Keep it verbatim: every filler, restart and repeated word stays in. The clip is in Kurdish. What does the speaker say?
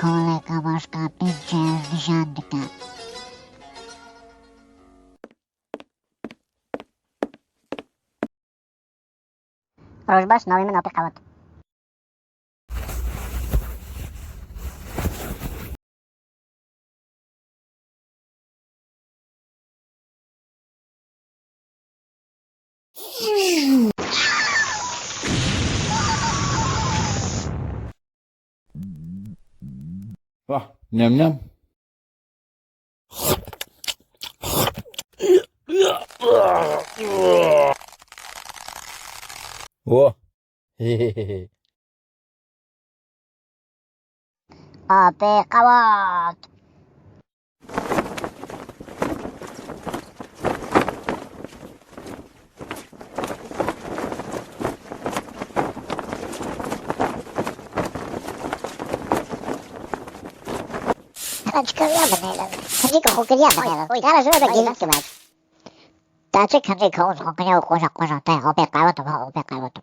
koleka başka pîncê ez nîşan dike. Roj baş, navê min Apê Qewat. Vah, nem nem. Oh. Apê Qewat. Hela çi kiriya binêre. Hincî ke xwe kiriya binêre. Oy, oy. Hela ji we ve gelîn kime. Te çi hincî ke xwe kiriya û qoja qoja te. Apê Qewat, ha, Apê Qewat.